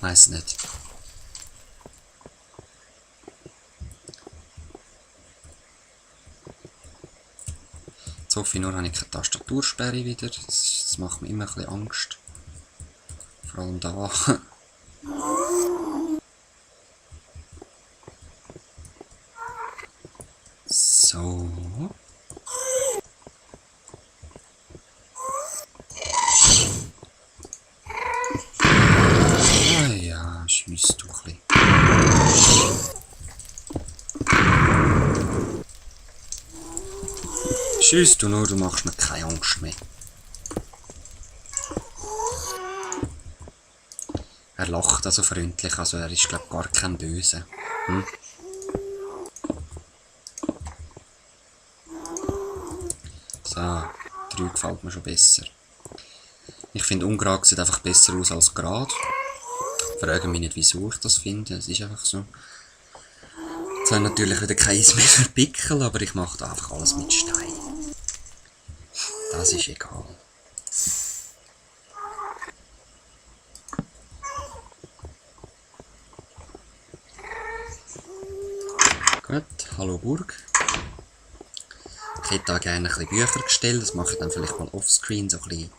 Weiß nicht. Jetzt hoffe ich nur, habe ich keine Tastatursperre wieder. Das macht mir immer ein bisschen Angst. Vor allem da. So. Ah ja, schiess du ein bisschen. Schiss du nur, du machst mir keine Angst mehr. Er lacht also freundlich, also er ist glaub gar kein Böse. Hm? So, 3 gefällt mir schon besser. Ich finde ungerade sieht einfach besser aus als gerade. Frage mich nicht, wieso ich das finde, es ist einfach so. Jetzt habe ich natürlich wieder kein Eis mehr für Pickel, aber ich mache da einfach alles mit Stein. Das ist egal. Gut, hallo Burg. Ich hätte da gerne ein bisschen Bücher gestellt, das mache ich dann vielleicht mal offscreen, so ein bisschen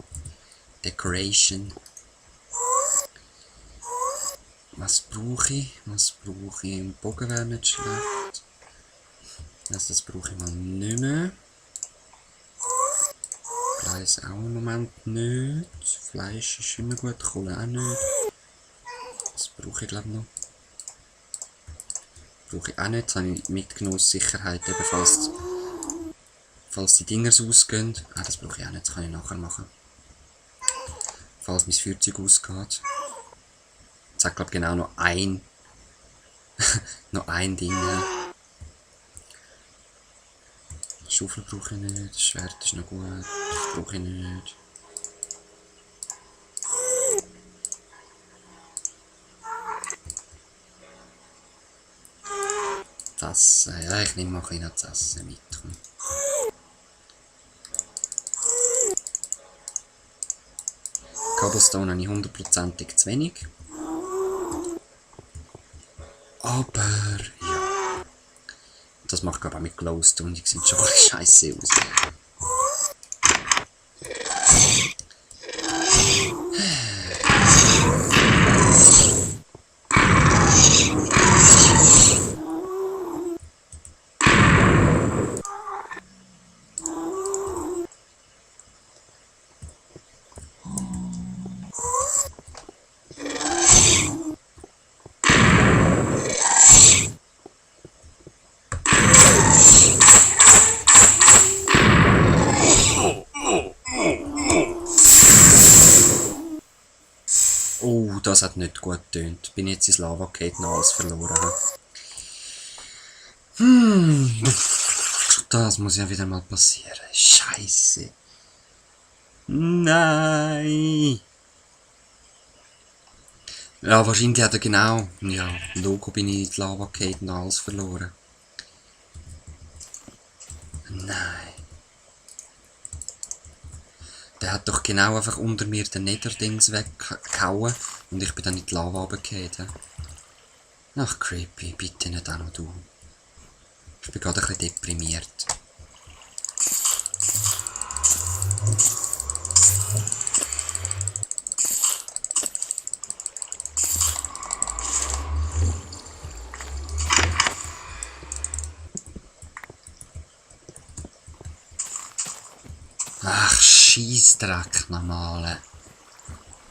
Decoration. Was brauche ich? Ein Bogen wäre nicht schlecht. Also das brauche ich mal nicht mehr. Gleis auch im Moment nicht. Fleisch ist immer gut, Kohle auch nicht. Das brauche ich glaube ich noch. Brauche ich auch nicht, das habe ich mitgenommen aus Sicherheit, eben falls die Dinger ausgehen. Ah, das brauche ich auch nicht, das kann ich nachher machen. Falls mein Feuerzeug ausgeht. Jetzt hat glaube ich genau noch ein Ding. Schaufel brauche ich nicht, das Schwert ist noch gut, das brauche ich nicht. Das, ja, ich nehme mal ein bisschen das Essen mit. Cobblestone habe ich 100%ig zu wenig. Aber, ja. Das macht glaube ich auch mit Glowstone, die sieht schon scheiße aus. Oh, das hat nicht gut getönt. Bin jetzt ins Lava Cave noch alles verloren. Das muss ja wieder mal passieren. Scheiße. Nein. Ja, wahrscheinlich hat er genau. Ja, Logo bin ich in die Lava Cave und alles verloren. Nein. Der hat doch genau einfach unter mir den Nether-Dings weggehauen und ich bin dann in die Lava runtergefallen. Ach, creepy, bitte nicht auch noch du. Ich bin gerade ein bisschen deprimiert. Ach, Scheissdreck nochmal.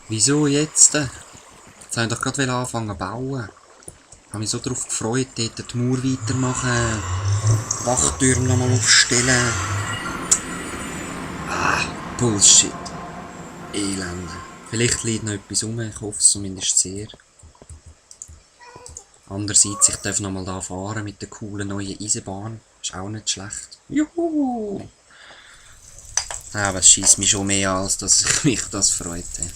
Wieso jetzt? Jetzt habe ich doch gerade anfangen zu bauen. Ich habe mich so darauf gefreut, dort die Mauer weitermachen. Wachtürme nochmal aufstellen. Ah, Bullshit. Elende. Vielleicht liegt noch etwas rum, ich hoffe es zumindest sehr. Andererseits, ich darf nochmal da fahren mit der coolen neuen Eisenbahn. Ist auch nicht schlecht. Juhu! Aber es schießt mich schon mehr, als dass mich das freute.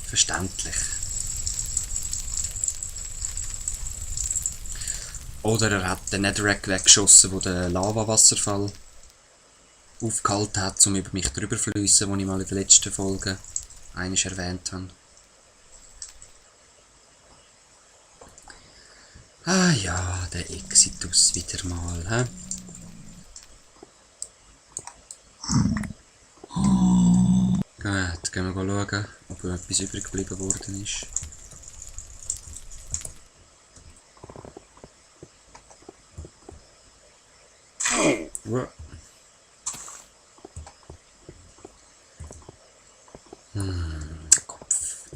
Verständlich. Oder er hat den Netherrack weggeschossen, wo der Lavawasserfall aufgehalten hat, um über mich drüber zu fliessen, den ich mal in der letzten Folge einmal erwähnt habe. Ah ja, der Exitus wieder mal, hä? Gut, gehen wir schauen, ob etwas übrig geblieben worden ist. Kopf.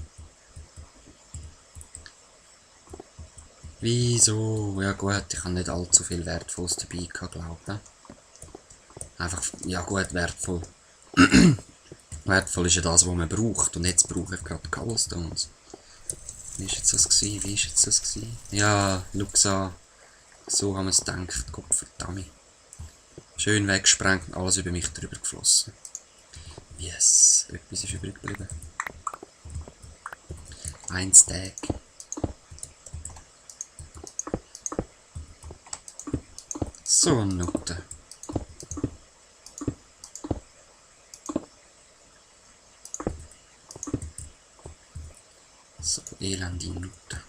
Wieso? Ja gut, ich habe nicht allzu viel Wertvolles dabei gehabt, glaube ich. Einfach, ja gut, wertvoll. Wertvoll ist ja das, was man braucht. Und jetzt brauche ich gerade Cobblestones. Wie ist jetzt das gewesen? Wie ist jetzt das gewesen? Ja, Luxa. So haben wir es gedacht. Gott verdammt. Schön weggesprengt und alles über mich drüber geflossen. Yes, etwas ist übrig geblieben. Ein Stack. So eine Note. So elende Note.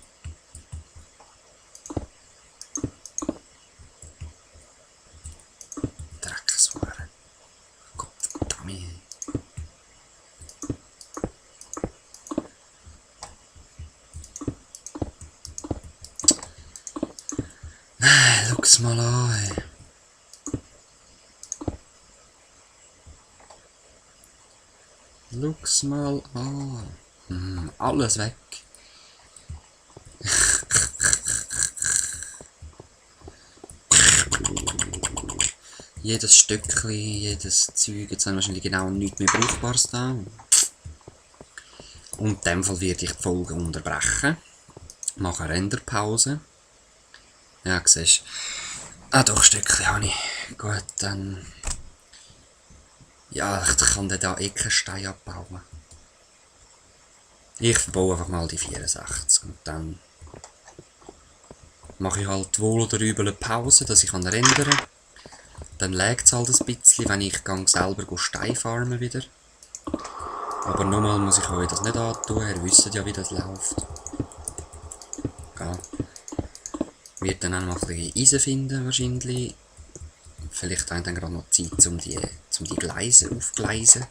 Drecksware. Gott verdammt. Schau's mal an, ey. Schau's mal an. Alles weg. Jedes Stückchen, jedes Zeug, jetzt haben wir wahrscheinlich genau nichts mehr Brauchbares da. Und in dem Fall werde ich die Folge unterbrechen. Mache eine Renderpause. Ja, siehst du. Ah doch, Stückchen habe ich. Gut, dann... Ja, ich kann dann da keinen Stein abbauen. Ich verbaue einfach mal die 64 und dann... mache ich halt wohl oder übel eine Pause, dass ich rendern kann. Dann lägt es halt ein bisschen, wenn ich selber Stein farmen wieder. Aber nochmal muss ich euch das nicht antun, ihr wisst ja, wie das läuft. Ja. Wird dann auch noch ein bisschen Eisen finden wahrscheinlich. Vielleicht haben dann gerade noch Zeit, um die Gleise aufzugleisen.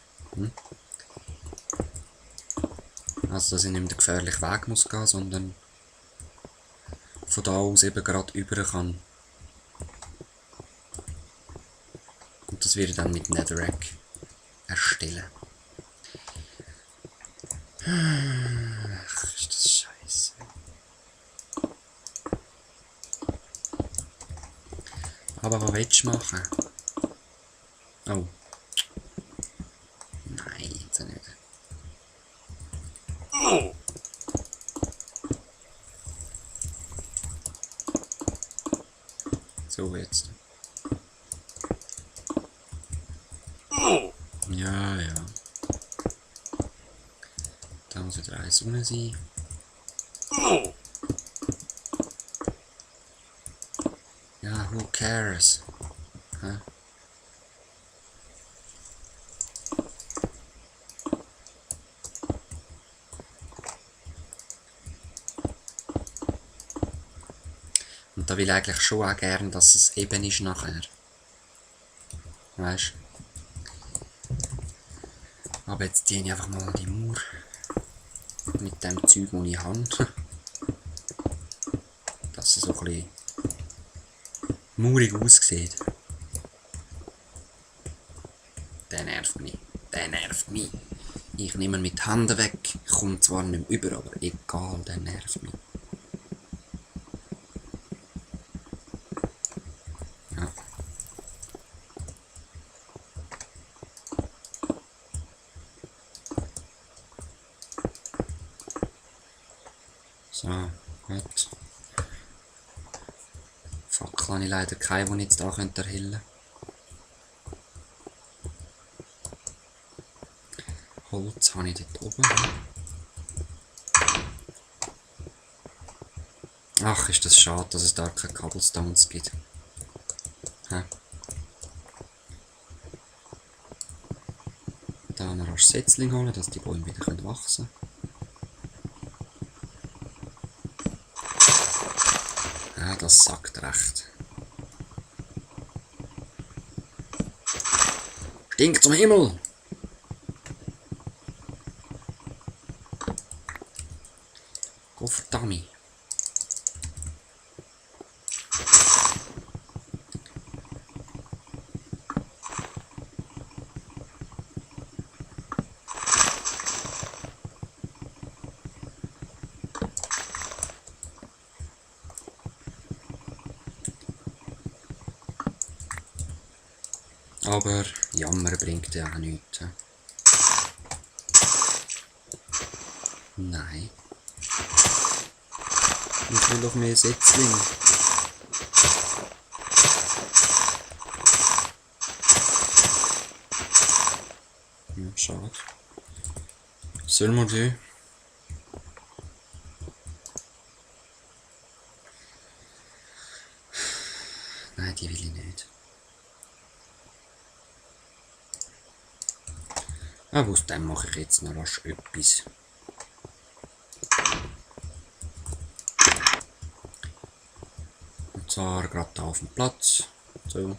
Also dass ich nicht mehr den gefährlichen Weg muss gehen, sondern von da aus eben gerade über kann. Und das werde ich dann mit Netherrack erstellen. Ach, ist das scheiße. Aber was willst du machen? Oh. Nein, jetzt nicht. Oh. So jetzt. Oh. Ja, ja. Da muss wieder eins unten sein. Oh. Ja, who cares? Hä? Und da will ich eigentlich schon auch gern, dass es eben ist nachher. Weißt du? Aber jetzt diene ich einfach mal die Mauer. Mit dem Zeug, das ich habe. Dass es so ein bisschen maurig aussieht. Der nervt mich. Der nervt mich. Ich nehme ihn mit den Händen weg. Kommt zwar nicht mehr über, aber egal, der nervt mich. Ja. So, gut. Fackel habe ich leider keine, die ich jetzt da erhellen könnte. Holz habe ich dort oben. Ach, ist das schade, dass es da keine Cobblestones gibt. Hä? Da noch ein Setzling holen, dass die Bäume wieder wachsen können. das sagt recht. Stinkt zum Himmel! Oh, verdammt. Aber Jammer bringt ja auch nichts. Nein. Ich will auf mehr Setzlinge. Ja, schade. Was soll man tun? Nein, die will ich nicht. Aber aus dem mache ich jetzt noch rasch etwas. Und zwar gerade da auf dem Platz. So.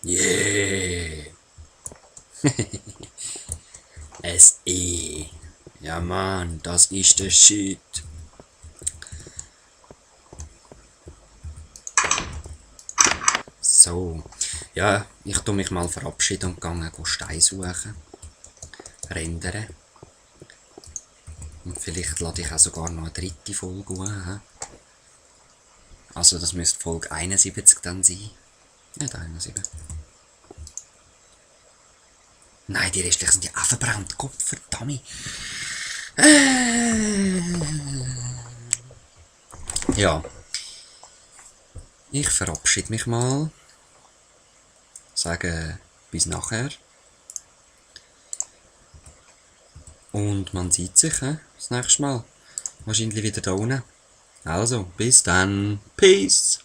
Yeah! SE. Ja Mann, das ist der Shit. So. Ja, ich tu mich mal verabschieden und gehe Stein suchen. Rendern. Und vielleicht lade ich auch sogar noch eine dritte Folge an. Also das müsste Folge 71 dann sein. Nicht 71. Nein, die restlichen sind ja auch verbrannt. Gott verdammt. Ja. Ich verabschiede mich mal. Sage bis nachher. Und man sieht sich das nächste Mal. Wahrscheinlich wieder da unten. Also, bis dann. Peace.